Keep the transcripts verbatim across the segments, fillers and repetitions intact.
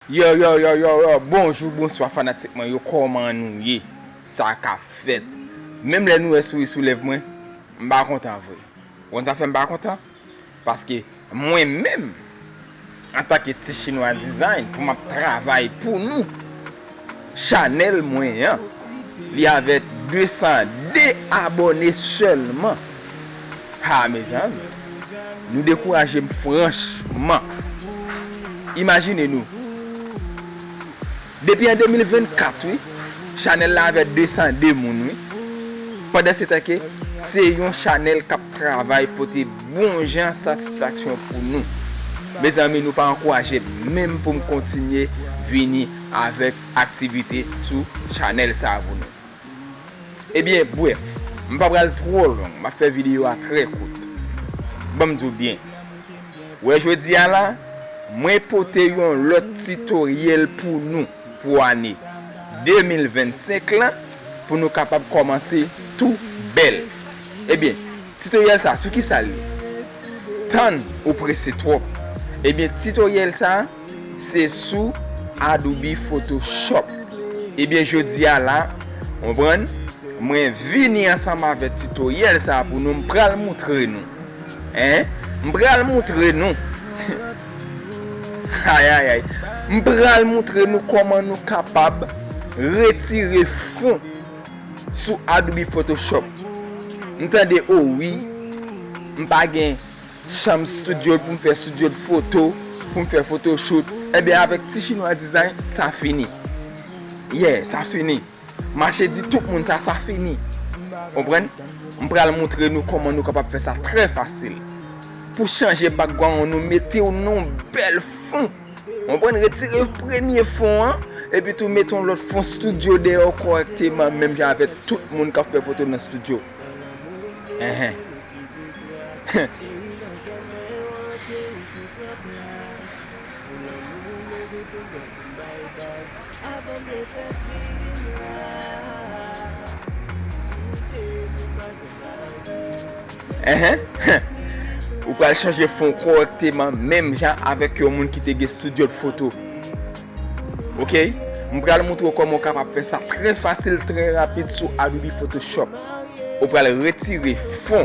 Yo, yo, yo, yo, yo, bonjou, bonswa fanatik mwen yo, kòman nou ye? Sa k ap fèt? Menm lè nou wè souri sou lèv mwen, m pa kontan vre. Ou konn sa fè m pa kontan? Paske mwen menm, antanke Ti Chinwa Design, pou m ap travay pou nou, chanèl mwen an, li avèk de san de abòne sèlman. Ha, mezanmi, nou dekouraje m franchman. Imajine nou, depi an de mil vennkat, wi, chanèl la avèk de san de moun, wi. Pandan se tan ke se yon chanèl k ap travay pote bon jan satisfaksyon pou nou. Mezanmi, nou pa ankouraje m menm pou m kontinye vini avèk aktivite sou chanèl sa a pou nou. Ebyen, brèf, m pa pral twò long, m ap fè videyo a trè kout. Ban m di w byen, wè jodi a la, mwen pote yon lòt titoryèl pou nou pou ane de mil vennsenk lan, pou nou kapab kòmanse tou bèl. Ebyen, titoryèl sa, sou ki sa l ye? Tann, ou prese twòp. Ebyen, titoryèl sa, se sou Adobe Photoshop. Ebyen, jodi a la, konprann, mwen vini ansanm avèk titoryèl sa pou nou, m pral moutre nou. Hein? M pral moutre nou. Ayayay. M pral moutre nou kòman nou kapab retire fon sou Adobe Photoshop. M tande, o wi, m pa gen chanm studio pou m fè studio de foto, pou m fè photoshoot. Ebyen, avèk Ti Chinwa Design, sa fini. Yeah, sa fini. Mache di tout moun sa, sa fini. Konprann? M pral moutre nou kòman nou kapab fè sa trè fasil. Pou chanje background nou, mete w nan yon bèl fon. Konprann? Retire premye fon an, epi tou mete yon lòt fon studio dèyè w kòrèkteman, menm jan avèk tout moun k ap fè foto nan studio. Enhen. Enhen. Ou pral chanje fon kòrèkteman, menm jan avèk yon moun ki te gen studio de foto. Ok? M pral moutre w kòman w kapab fè sa trè fasil, trè rapid sou Adobe Photoshop. Ou pral retire fon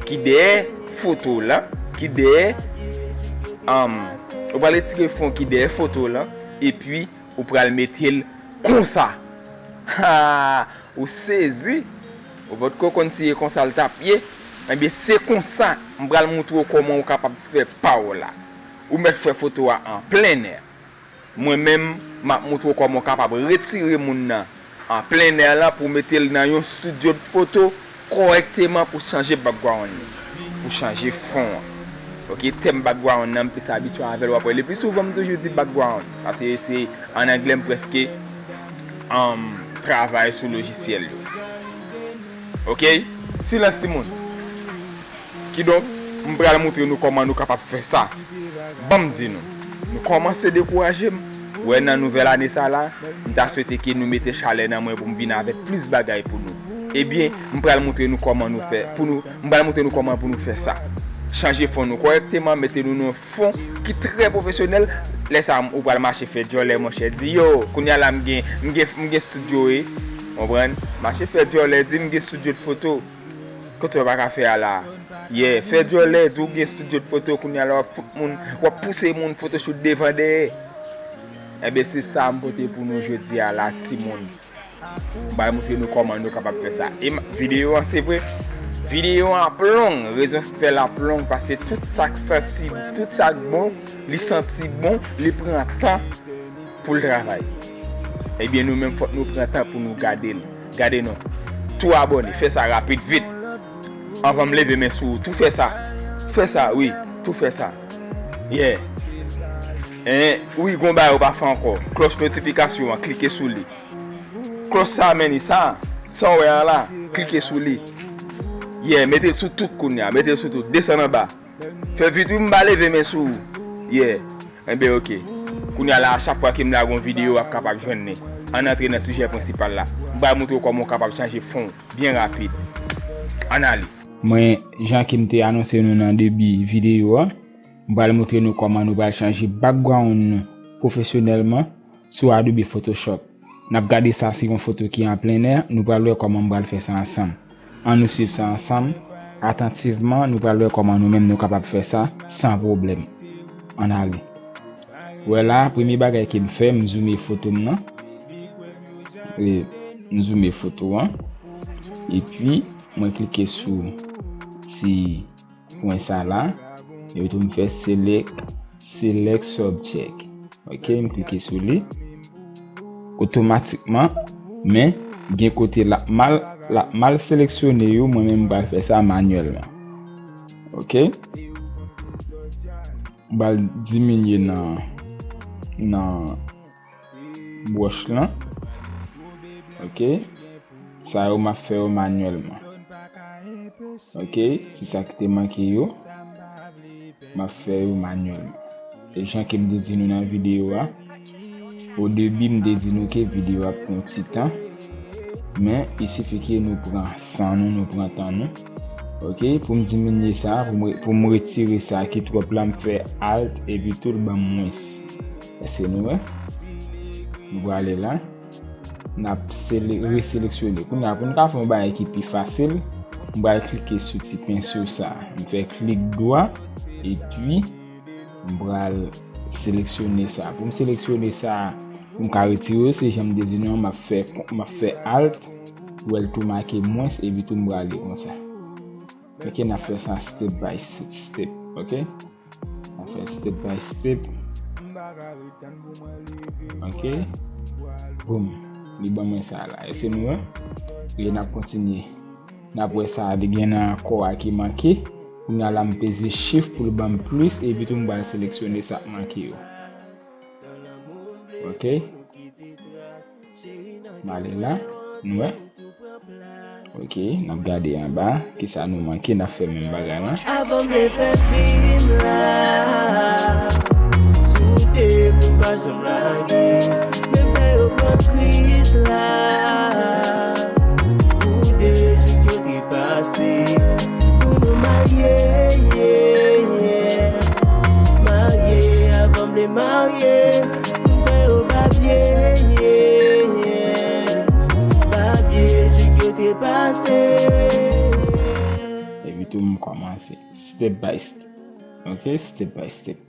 ki dèyè foto w lan, ki dèyè, um, ou pral retire fon ki dèyè foto w lan, epi ou pral mete l konsa. Ha! Ou sezi? Ou potko konn si e konsa l t ap ye? Ebyen, se konsa, m pral moutre w kòman ou kapab fè pa w la. Ou mèt fè foto a an plen nè. Mwen menm, m ap moutre w kòman w kapab retire moun nan an plen nè lan pou w mete l nan yon studio de foto kòrèkteman pou chanje background li, pou chanje fon an. Ok, tèm background nan, m plis abitye avè l, w ap wè. Le pli souvan, m toujou di background, paske se, an anglè, m prèske, um, travay sou lojisyèl yo. Ok? Silans, timoun. Kidonk, m pral moutre nou kòman nou kapab fè sa. Ban m di nou, nou kòmanse dekouraje m. Wè, nan nouvèl ane sa la, m ta swete ke nou mete chalè nan mwen pou m vin avèk plis bagay pou nou. Ebyen, m pral moutre nou kòman nou fè, pou nou, m pral moutre nou kòman pou nou fè sa. Chanje fon nou kòrèkteman, mete nou nan yon fon ki trè pwofesyonèl. Lè sa a, ou pral mache fè djòlè, monchè. Di, yo, kounye a la, m gen, m gen, m gen studio, wi. Konprann? Mache fè djòlè, di, m gen studio de foto. Kote w pa ka fè a la? Yeah, fè djòlè, di w gen studio de foto, kounye a la w ap fout moun, w ap pouse moun photoshoot devan dèyè. Enben, se sa m pote pou nou jodi a la, timoun. M pral moutre nou kòman nou kapab fè sa. E m, videyo an, se vre, videyo an ap long. Rezon ki fè l ap long, paske tout sa k santi, tout sa k bon, li santi bon, li pran tan pou l travay. Ebyen, nou menm, fòk nou pran tan pou nou gade l. Gade non. Tou abòne, fè sa rapid, vit. Anvan m leve men sou ou, tou fè sa. Fè sa, wi, tou fè sa. Yeah. En, wi, gon bagay ou pa fè ankò. Klòch notifikasyon an, klike sou li. Klòch sa, men li sa. Sa w wè a la, klike sou li. Yeah, mete l sou tout kounye a, mete l sou tout. Desann anba. Fè vit wi, m pa leve men sou ou. Yeah. Enben, ok. Kounye a la, a chak fwa ke m lage yon videyo, w ap kapab jwenn li. Ann antre nan sijè prensipal la. M pral moutre w kòman w kapab chanje fon w byen rapid. Ann ale. Mwen, jan ke m te anonse nou nan debi videyo a, m pral moutre nou kòman nou pral chanje background nou. pwofesyonèlman sou Adobe Photoshop. N ap gade sa se yon foto ki an plen è, nou pral wè kòman m pral fè sa ansanm. Ann nou swiv sa ansanm atantivman, nou pral wè kòman nou menm nou kapab fè sa san pwoblèm. Ann ale. Wè la, premye bagay ke m fè, m zoome foto m nan. E, m zoome foto an. Epi, mwen klike sou ti pwen sa la. Epi tou m fè select, select subject. Ok, m klike sou li. Otomatikman, men gen kote l ap mal, l ap mal seleksyone yo, mwen menm m pral fè sa manyèlman. Ok? M pral diminye nan, nan bwòch lan. Ok? Sa yo m ap fè yo manyèlman. Ok? Ti sa ki te manke yo, m ap fè yo manyèlman. E jan ke m te di nou nan videyo a, o debi m te di nou ke videyo a ap pran ti tan, men il sifi ke nou pran san nou, nou pran tan nou. Ok? Pou m diminye sa, pou m, pou m retire sa ki twòp la, m fè Alt epi tou l ban m mwens. Èske nou wè? Nou prale la. N ap sele-, reseleksyone. Kounye a, pou n ka fè yon bagay ki pi fasil, m pral klike sou ti penso sa. M fè klik dwa, epi m pral seleksyone sa. Pou m seleksyone sa, pou m ka retire yo, se jan m te di nou an, m ap fè, m ap fè Alt, ou wè l tou make mwens, epi tou m prale konsa. Ok, n ap fè sa step by step, ok? N ap fè step by step. Ok. Boom. Li ban mwen sa la. Èske nou wè? E n ap kontinye. N ap wè sa li gen nan kò a ki manke. Kounye a la m peze shift pou l ban m plis. Epi tou m pral seleksyone sa k manke yo. Ok. M ale la. Nou wè? Ok, n ap gade anba. Kisa nou manke, n ap fè menm bagay lan. Avan m leve fim la, si w te pou pa janm lage, men fè yo pran kriz la. Pou de jou k yo te pase, pou nou marye, yeah, yeah. Marye avan m le marye. Fè yo babye, babye, jou k yo te pase. Epi tou m kòmanse step by step. Ok, step by step.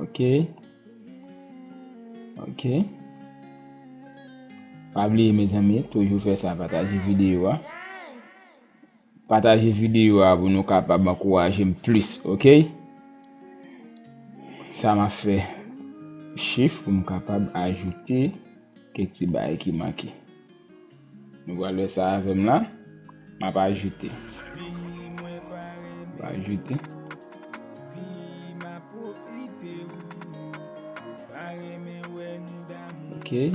Ok. Ok. Pa bliye, mezanmi, toujou fè sa, pataje videyo a. Pataje videyo a pou nou kapab ankouraje m plis, ok? Sa m ap fè shift pou m kapab ajoute kèk ti bagay ki manke. Nou pral wè sa avè m la. M ap ajoute. M ap ajoute. Ok. M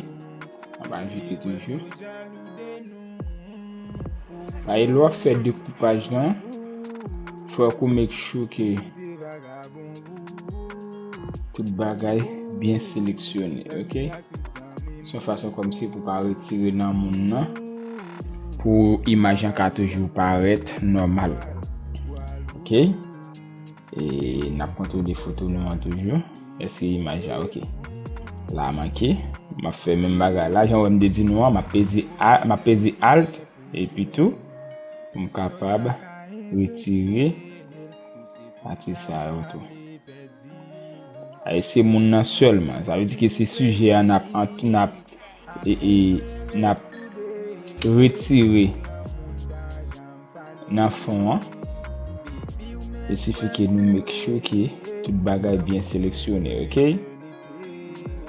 ap ajoute toujou. Paske lè w ap fè dekoupaj lan, fòk ou make sure ke tout bagay byen seleksyone, ok? Se yon fason kòmsi pou pa retire nan moun nan, pou imaj lan ka toujou parèt nòmal. Ok? E n ap kontwole foto nou an toujou. Èske imaj la ok? La manke. M ap fè menm bagay la. Jan w wè m te di nou an, m ap peze a, m ap peze Alt. Epi tou, pou m kapab retire pati sa yo tou. Ay, se moun nan sèlman. Sa vle di ke se sijè a n ap, n ap, e, e, n ap retire nan fon an. E sifi ke nou make sure ke tout bagay byen seleksyone, ok?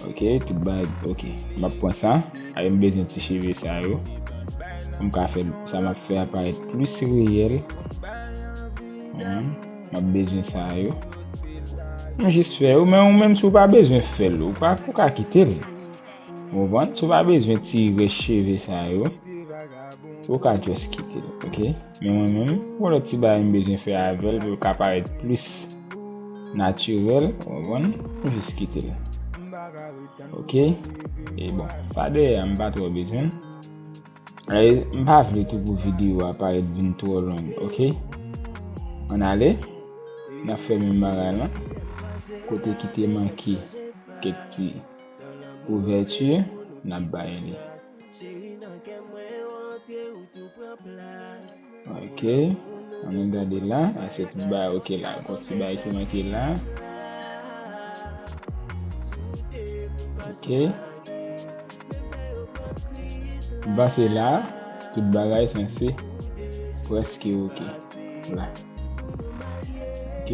Ok, tout bagay, ok. M ap pran sa. Ay, m bezwen ti cheve sa yo. Pou m ka fè sa m ap fè a parèt plis reyèl. Hm, m ap bezwen sa yo. M jis fè yo, men ou menm si w pa bezwen fè l, ou pa, ou ka kite l. Ou konprann? Si w pa bezwen ti rès cheve sa yo, ou ka just kite l, ok? Men mwen menm, gon lòt ti bagay m bezwen fè avè l pou l ka parèt plis natirèl, ou konprann? M jis kite l. Ok? E bon, sa dèyè a, m pa twò bezwen l. E m pa vle tou pou videyo a parèt vin twò long, ok? Ann ale. N ap fè menm bagay lan. kote ki te manke kèk ti ouvèti, n ap bay li. Ok. Ann gade la. Èske tout bagay ok la? Gon ti bagay ki manke la. Ok. M panse la, tout bagay sanse prèske ok. La. Ok.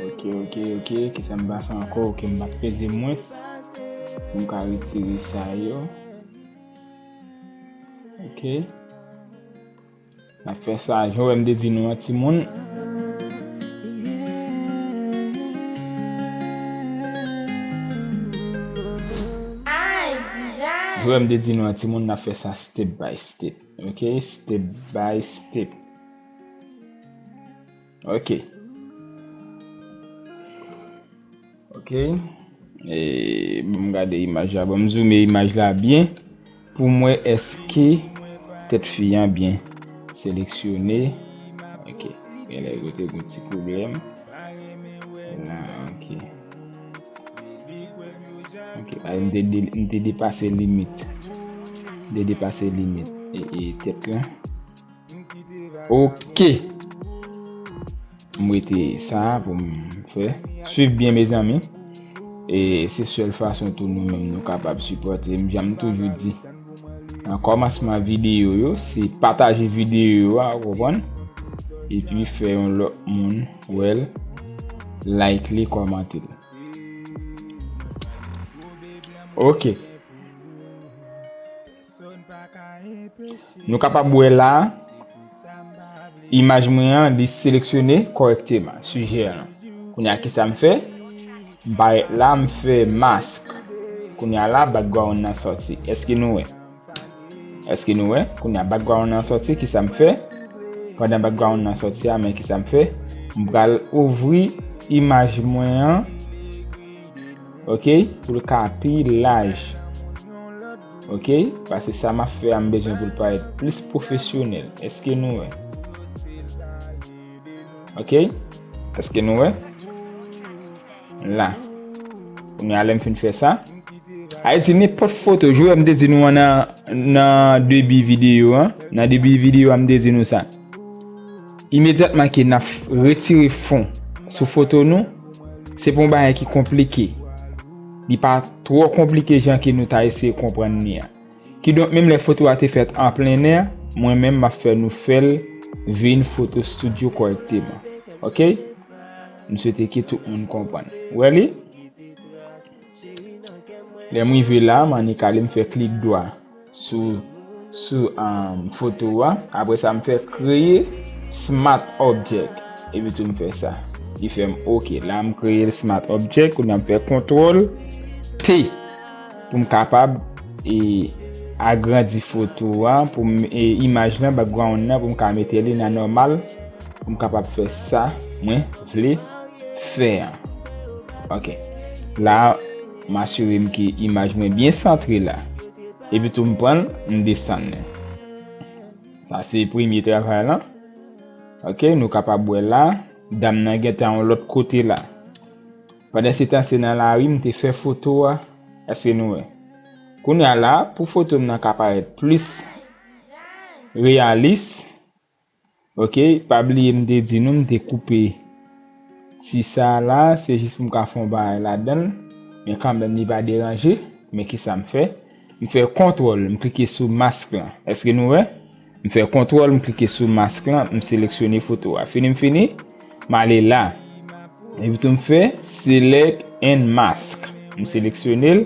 Ok, ok, ok. Kisa m pa fè ankò? Ok, m pa peze mwens. Pou m ka retire sa yo. Ok. N ap fè sa, jan w wè m te di nou an, timoun. Jan w wè m te di nou an, timoun, n ap fè sa step by step. Ok? Step by step. Ok. Ok. E, bon, m gade imaj la. Bon, m zoome imaj la byen pou m wè èske tèt fi an byen seleksyone. Ok. Genlè yo te gon ti pwoblèm. La, ok. Ok, a, m te de-, m te depase limit. M te depase limit e, e tèt la. Ok. M rete sa pou m fè. Swiv byen, mezanmi. E se sèl fason tou nou menm nou kapab sipòte. M, jan m toujou di nan kòmansman videyo yo, se pataje videyo a, ou konprann? Epi fè yon lòt moun wè l, like li, kòmante l. Ok. Nou kapab wè la, imaj mwen an, li seleksyone kòrèkteman, sijè an. Kounye a, kisa m fè? M parèt la, m fè mask. Kounye a la, background nan sòti. Èske nou wè? Èske nou wè? Kounye a, background nan sòti, kisa m fè? Pandan background nan sòti a, men kisa m fè? M pral ouvri imaj mwen an, ok, pou l ka pi laj. Ok, paske sa m ap fè a, m bezwen pou l parèt plis pwofesyonèl. Èske nou wè? Ok? Èske nou wè? La. Kounye a, lè m fin fè sa, Ayiti, nenpòt foto, jan m te di nou an nan, nan debi videyo an, nan debi videyo a, m te di nou sa. Imedyatman ke n ap retire fon sou foto nou, se pa yon bagay ki konplike. Li pa twò konplike jan ke nou ta eseye konprann li a. Kidonk, menm lè foto a te fèt an plennè, mwen menm, m ap fè nou fè l vin foto estidyo kòrèkteman. Ok? M swete ke tout moun konprann. Ou wè li? Lè m rive la, m annik ale, m fè klik dwa sou, sou, um, foto a. Apre sa, m fè kreye Smart Object. Epi tou m fè sa. Li fè m ok. La, m kreye Smart Object. Kounye a, m fè kontwòl T pou m kapab, e, agrandi foto a, pou m, e, imaj lan, background nan, pou m ka mete li nan nòmal, pou m kapab fè sa mwen vle fè an. Ok. La, m asire m ke imaj mwen byen santre la. Epi tou m pran l, m desann li. Sa se premye travay lan. Ok, nou kapab wè la, dam nan gentan yon lòt kote la. Pandan se tan, se nan lari m te fè foto a. Èske nou wè? Kounye a la, pou foto m nan ka parèt plis reyalis, ok, pa bliye m te di nou, m te koupe ti sa la, se jis pou m ka fè yon bagay ladan l, men kanmenm li pa deranje, men kisa m fè? M fè kontwòl, m klike sou mask lan. Èske nou wè? M fè kontwòl, m klike sou mask lan, m seleksyone foto a. Fini m fini, m ale la. Epi tou m fè select and mask. M seleksyone l.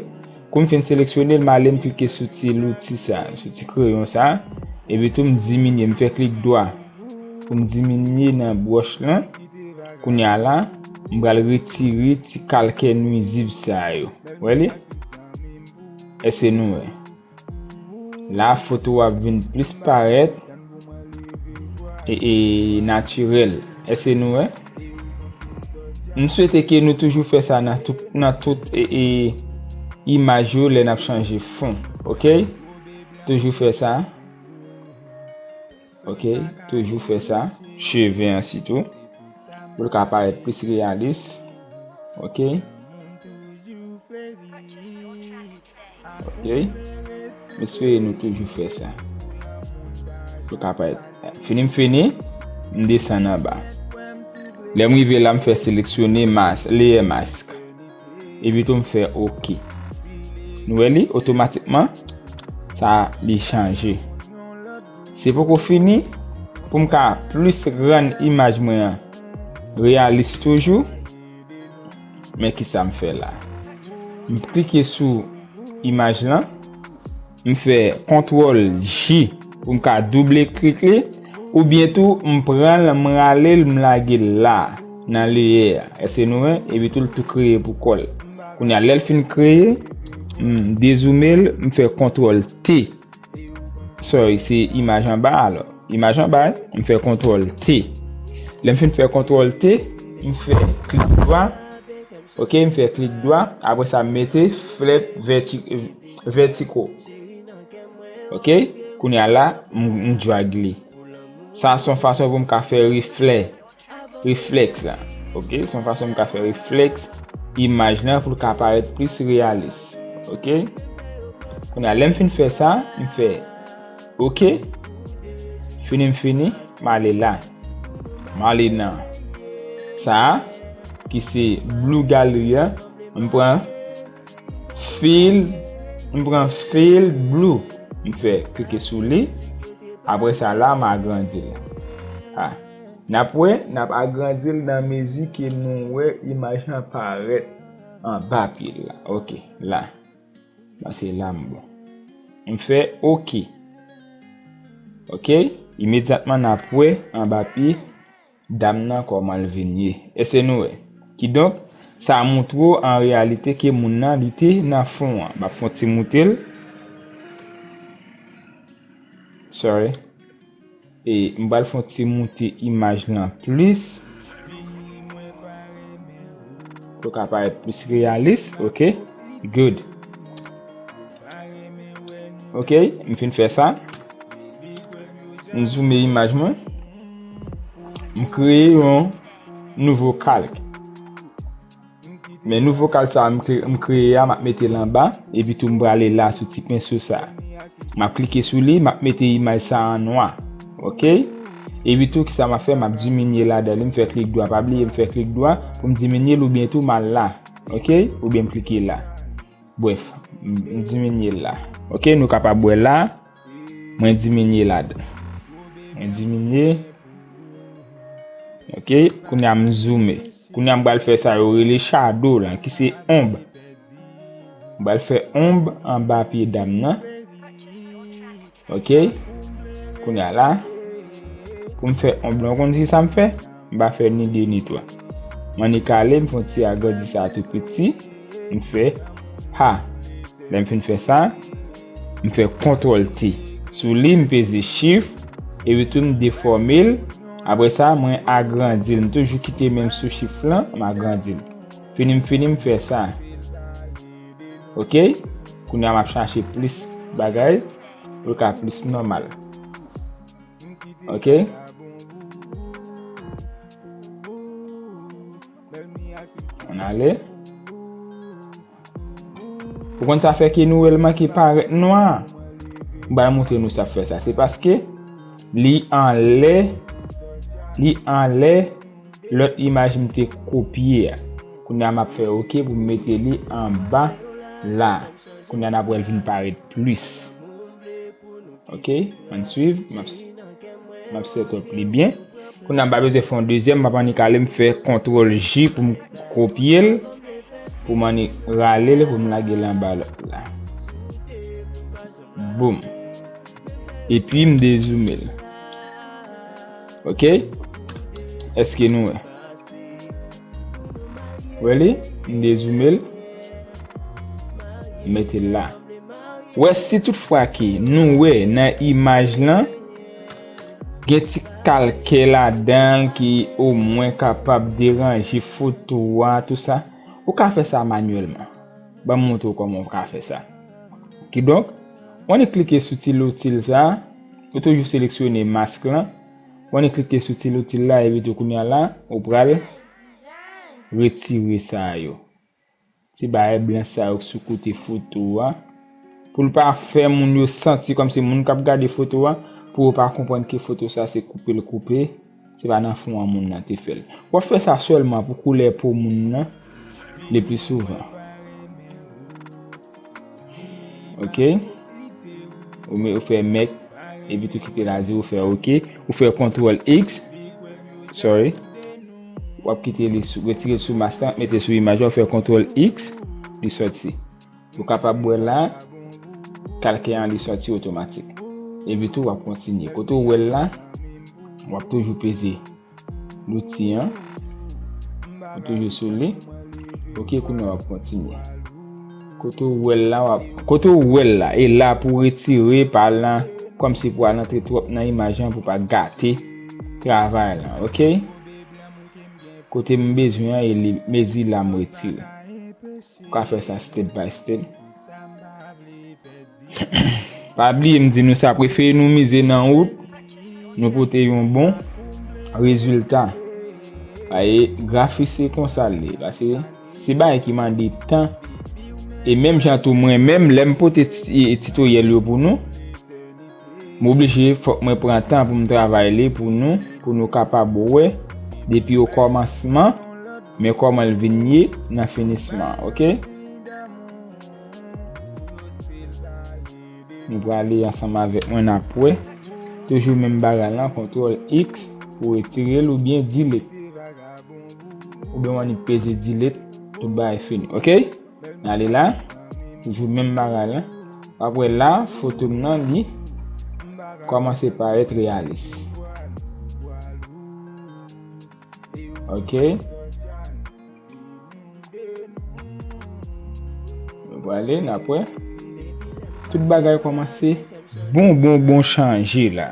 Kou m fin seleksyone l, m ale m klike sou ti louti sa, sou ti kreyon sa. Epi tou m diminye, m fè klik dwa. Pou m diminye nan bwòch lan. Kounye a la, m pral retire ti kalkè nwizib sa yo. Wè li? Èske nou wè? La, foto a ap vin plis parèt e, e natirèl. Èske nou wè? M swete ke nou toujou fè sa nan tout, nan tout, e, e, imaj yo lè n ap chanje fon. Ok? Toujou fè sa. Ok, toujou fè sa. Cheve an sitou. Pou l ka parèt plis reyalis. Ok. Ok. M espere nou toujou fè sa. Pou l ka parèt. Fini m fini, m desann anba. Lè m rive la, m fè seleksyone mas, layer mask. Epi tou m fè ok. Nou wè li, otomatikman, sa li chanje. Se poko fini, pou m ka plis rann imaj mwen an reyalis toujou. Men kisa m fè la? M klike sou imaj lan, m fè kontwòl J pou m ka double klik li, oubyen tou m pran l, m rale l, m lage l la nan layer a. Èske nou wè? Epi tou l tou kreye pou kò l. Kounye a, lè l fin kreye, m dezoome l, m fè kontwòl T. Sorry, se imaj anba a alò. Imaj anba, m fè kontwòl T. Lè m fin fè kontwòl T, m fè klik dwa. Ok, m fè klik dwa. Apre sa, m mete flip vèti-, vètiko. Ok, kounye a la, m, m drag li. Sa se yon fason pou m ka fè reflè, reflèks la. Ok, se yon fason m ka fè reflèks imaj lan pou l ka parèt plis reyalis. Ok, kounye a, lè m fin fè sa, m fè ok. Fini m fini, m ale la. M ale nan sa a, ki se Blue Gallery a. M pran fill, m pran fill blue. M fè klike sou li. Apre sa la, m agrandi l. Ah. N ap wè, n ap agrandi l nan mezi ke nou wè imaj lan parèt anba pye l la. Ok, la. Pase la m bon. M fè ok. Ok, imedyatman n ap wè anba pye dam nan kòman l vin ye. Èske nou wè? Kidonk, sa montre w an reyalite ke moun nan li te nan fon an. M ap fè yon ti moute l. Sorry. E m pral fè yon ti moute imaj lan plis. Pou l ka parèt plis reyalis, ok? Good. Ok, m fin fè sa. M zoome imaj mwen. M kreye yon nouvo kalk. Men nouvo kalk sa a m kre-, m kreye a, m ap mete l anba, epi tou m prale la sou ti penso sa a. M ap klike sou li, m ap mete imaj sa a an nwa. Ok? Epi tou, kisa m ap fè? M ap diminye ladan li, m fè klik dwa. Pa bliye, m fè klik dwa pou m diminye l oubyen tou m al la. Ok? Oubyen m klike la. Brèf, m, m diminye l la. Ok, nou kapab wè la, mwen diminye ladan. Mwen diminye. Ok, kounye a m zoome. Kounye a m pral fè sa yo rele shadow lan, ki se onb. M pral fè onb anba pye dam nan. Ok. Kounye a la, pou m fè onb lan, ou konn ki sa m fè? M pa fè ni de ni twa. M annik ale, m fè yon ti agrandi sa tou piti. M fè ha. Lè m fin fè sa, m fè kontwòl T. Sou li, m peze shift, epi tou m defòme l. Apre sa, mwen agrandi l. M toujou kite menm sou shift lan, m agrandi l. Fini m fini, m fè sa. Ok? Kounye a, m ap chache plis bagay pou l ka plis nòmal. Ok? Ann ale. Ou konn sa fè ke nou wè l manke parèt nwa? M pral montre nou sa fè sa. Se paske li anlè, li anlè lòt imaj m te kopye a. Kounye a m ap fè ok pou m mete li anba la. Kounye a n ap wè l vin parèt plis. Ok, ann swiv, m ap, m ap set up li byen. Kounye a m pa bezwen fè yon dezyèm, m ap annik ale m fè kontwòl J pou m kopye l, pou m annik rale l, pou m lage l anba lòt la. Boum. Epi m dezoome l. Ok? Èske nou wè? Wè li? M dezoome l. M mete l la. Wè, si toutfwa ke nou wè nan imaj lan, gen ti kalkè ladan l ki omwen kapab deranje foto a, tou sa, ou ka fè sa manyèlman. Ban m montre w kòman w ka fè sa. Kidonk, w annik klike sou ti lotil sa a, ou toujou seleksyone mask lan. Ou annik klike sou ti loutil la, epi tou kounye a la, ou pral retire sa yo. Ti bagay blan sa yo k sou kote foto a. Pou l pa fè moun yo santi kòmsi moun k ap gade foto a, pou yo pa konprann ke foto sa se koupe l koupe, se pa nan fon an moun nan te fè l. W ap fè sa sèlman pou koulè po moun nan le pli souvan. Ok. Ou me-, ou fè mèk, epi tou kite l a zewo, ou fè ok. Ou fè kontwòl X. Sorry. W ap kite li sou, retire l sou mask lan, mete sou imaj la, ou fè kontwòl X, li sòti. Ou kapab wè la, kalkè an li sòti otomatik. Epi tou, w ap kontinye. Kote w wè l la, w ap toujou peze louti an. Ou toujou sou li. Ok, kounye a w ap kontinye. Kote w wè l la, w ap, kote w wè l la, e la pou w retire pa la, kòmsi pou al antre twòp nan imaj lan pou pa gate travay lan, ok? Kote m bezwen an, e li, mezi la m retire. Ou ka fè sa step by step. Pa bliye m di nou sa, prefere nou mize nan wout, nou pote yon bon rezilta. Paske grafis se konsa l ye, paske se bagay ki mande tan. E menm jan tou mwen menm, lè m pote ti, titoryèl yo pou nou, m oblije, fòk mwen pran tan pou m travay li pou nou, pou nou kapab wè depi o kòmansman, men kòman l vin ye nan finisman, ok? Nou prale ansanm avèk mwen n ap wè. Toujou menm bagay lan, kontwòl X pou retire l oubyen delete. Oubyen w annik peze delete, tout bagay fini, ok? N ale la, toujou menm bagay lan. W ap wè la, foto m nan li kòmanse parèt reyalis. Ok. Nou prale, n ap wè. Tout bagay kòmanse bon, bon, bon chanje la.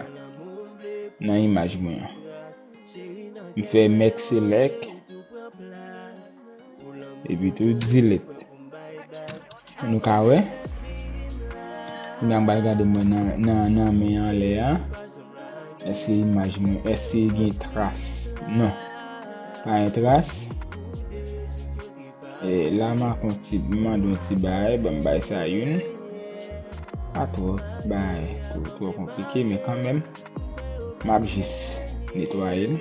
Nan imaj mwen an. M fè make select. Epi tou delete. Nou ka wè. Kounye a m pral gade mwen nan, nan, nan men anlè a. Èske imaj mwen, èske gen tras? Non. Pa gen tras. E la m ap yon ti, m mande yon ti bagay, ban m bay sa youn. Pa twò bagay, twò, twò konplike, men kanmenm, m ap jis netwaye l.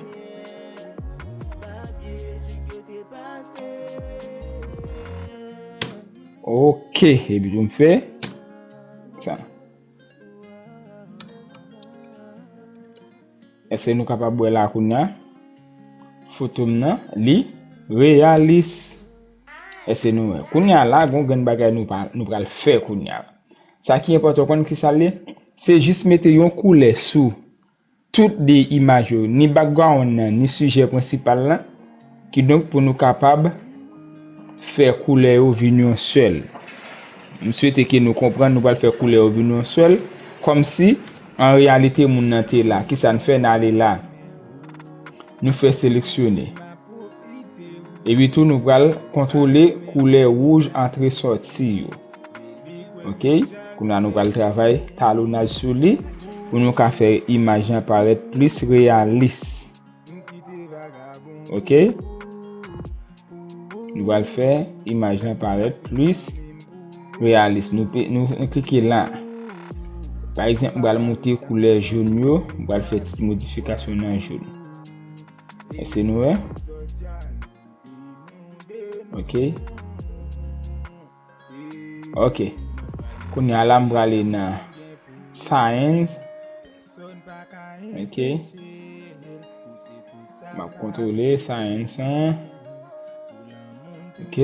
Ok, epi tou m fè sa. Èske nou kapab wè la kounye a? Foto m nan, li reyalis. Èske nou wè? Kounye a la, gon grenn bagay nou pa, nou pral fè kounye a. Sa ki enpòtan, w konn ki sa l ye? Se jis mete yon koulè sou tout de imaj yo, ni background nan, ni sijè prensipal lan. Kidonk, pou nou kapab fè koulè yo vin yon sèl. M swete ke nou konprann, nou pral fè koulè yo vin yon sèl, kòmsi, an reyalite, moun nan te la. Kisa n fè? N ale la. Nou fè seleksyone. Epi tou, nou pral kontwole koulè wouj antre sòti yo. Ok? Kounye a nou pral travay talonnaj sou li pou nou ka fè imaj lan parèt plis reyalis. Ok? Nou pral fè imaj lan parèt plis reyalis. Nou pe-, nou, nou klike la. Pa egzanp, m pral moute koulè jòn yo, m pral fè ti modifikasyon nan jòn. Èske nou wè? Ok. Ok. Kounye a la, m prale nan Science. Ok. M ap kontwole Science an. Ok.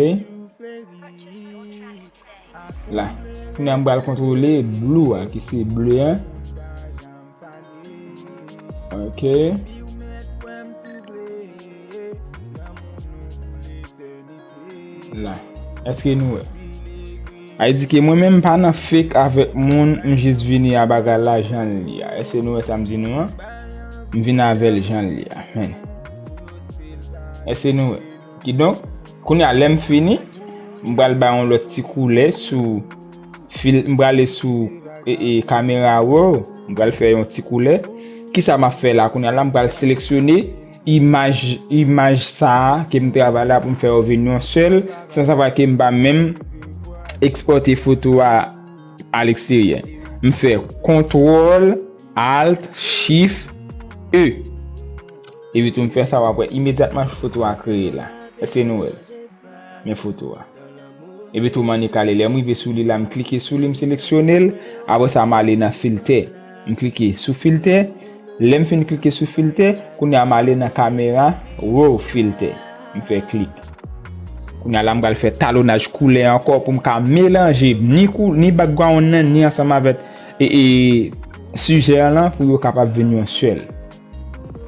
La. Kounye a m pral kontwole blue a, ki se ble a. Ok. La. Èske nou wè? Sa vle di ke mwen menm m pa nan fake avèk moun, m jis vini a bagay la jan l ye a. Èske nou wè sa m di nou an? M vin avè l jan l ye a. Men. Èske nou wè? Kidonk, kounye a lè m fini, m pral bay yon lòt ti koulè sou fil, m prale sou e, e, kamera raw, m pral fè yon ti koulè. Kisa m ap fè la? Kounye a la, m pral seleksyone imaj, imaj sa a ke m travay la pou m fè yo vin yon sèl, san sa ke m pa menm ekspòte foto a a leksteryè. M fè kontwòl, alt, chif, E. Epi tou m fè sa, w ap wè imedyatman foto a kreye la. Èske nou wè l? Men foto a. Epi tou m annik ale. Lè m rive sou li la, m klike sou li, m seleksyone l. Apre sa, m ale nan filtè. M klike sou filtè. Lè m fin klike sou filtè, kounye a m ale nan kamera raw filtè. M fè klik. Kounye a la, m pral fè talonnaj koulè ankò pou m ka melanje ni kou, ni background nan, ni ansanm avèk e, e, sijè an lan pou yo kapab vin yon sèl.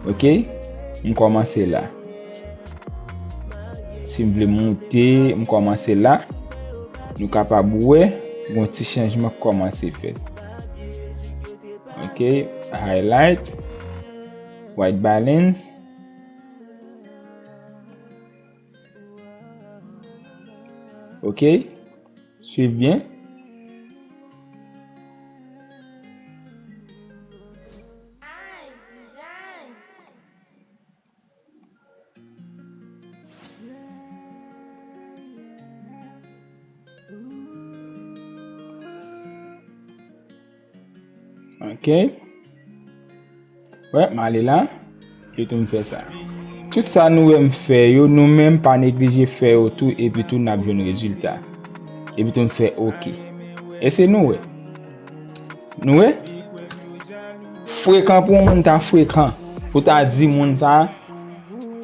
Ok? M kòmanse la. Si m vle moute, m kòmanse la. Nou kapab wè yon ti chanjman k kòmanse fèt. Ok? Highlight, white balance. Ok? Swiv byen. Ok. Wè, m ale la. Yo tou m fè sa. Tout sa nou wè m fè yo, nou menm pa neglije fè yo tou, epi tou n ap jwenn rezilta. Epi tou m fè ok. Èske nou wè? Nou wè? Frekan pou yon moun ta frekan, pou ta di moun sa,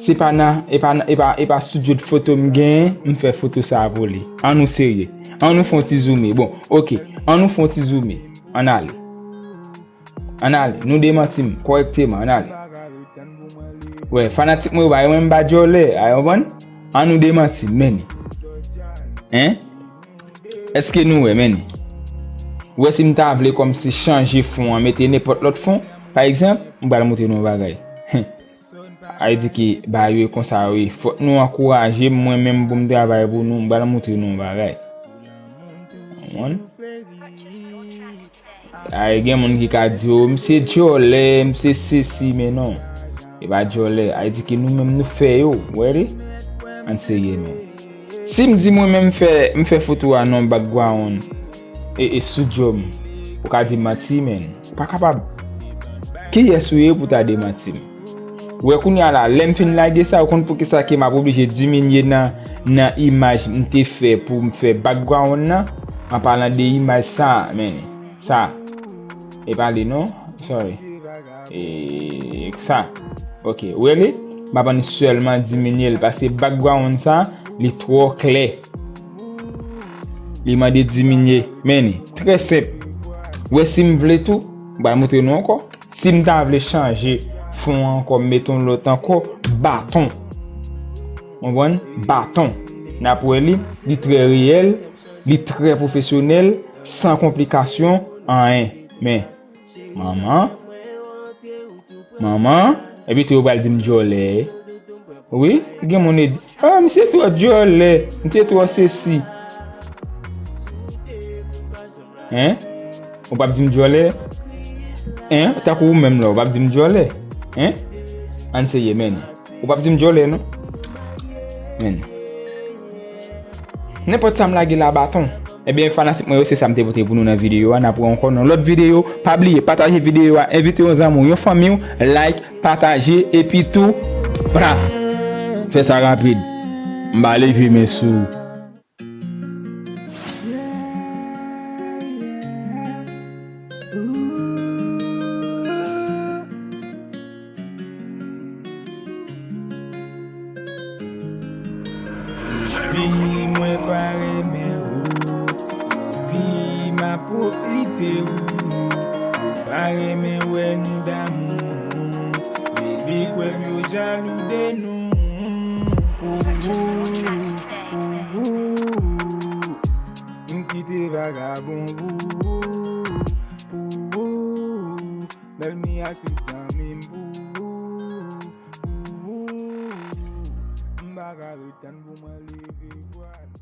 se pa nan, e pa nan, e pa, e pa studio de foto m genyen, m fè foto sa pou li. An nou serye. An nou fè yon ti zoome. Bon, ok. An nou fè yon ti zoome. Ann ale. Ann ale, nou demanti m kòrèkteman, ann ale. Wè, fanatik mwen yo pa, yo menm pa djòlè, a, yo konprann? An nou demanti m, men. Hein? Èske nou wè, men? Ou wè si m ta vle kòmsi chanje fon an, mete nenpòt lòt fon, pa egzanp, m pral montre nou yon bagay. Ay di ki ba yo e konsa wi. Fòk nou ankouraje m, mwen menm pou m travay pou nou, m pral montre nou yon bagay. Konprann? Ay, gen moun ki ka di, "O, misye djòlè, misye sesi," men non. E pa djòlè, ay di ki nou menm nou fè yo, w wè li? Ann serye non. Si m di mwen menm m fè, m fè foto a nan background, e, e studio m, ou ka di m manti, men ou pa kapab. Kiyès ou ye pou ta demanti m? Ou wè kounye a la, lè m fin lage sa, ou konn poukisa ke m ap oblije diminye nan, nan imaj m te fè pou m fè background nan? An palan de imaj sa, men, sa. E pa li non, sorry. E sa. Ok, ou wè li? M ap annik sèlman diminye l, paske background sa, li twò klè. Li mande diminye. Men li, trè senp. Ou wè si m vle tou, m pral montre nou ankò. Si m ta vle chanje fon an ankò, m mete yon lòt ankò, baton. Konprann? Baton. N ap wè li, li trè reyèl, li trè pwofesyonèl, san konplikasyon, anyen. Men, manman, manman, epi tou yo pral di m djòlè. Wi, gen moun e di, "Ah, misye twò djòlè, misye twò sesi." Hein? Ou p ap di m djòlè? Hein? Tankou ou menm la, ou p ap di m djòlè? Hein? Ann serye, men. Ou p ap di m djòlè, non? Men. Nenpòt sa m lage la, baton. Ebyen, fanatik mwen yo, se sa m te pote pou nou nan videyo a. N ap wè ankò nan lòt videyo. Pa bliye, pataje videyo a, envite yon zanmi w, yon fanmi w, like, pataje, epi tou, pra, fè sa rapid. M ba leve men sou. Di mwen pa renmen ou, di m ap pwofite ou, ou pa renmen wè nou damou, bebe kwè m yo jalou de nou. Pou ou, pou ou, m kite vagabon pou ou, pou ou, bèlmi ak tout zanmi m pou ou, pou ou, m pa ka ret tann pou mwen leve vwal.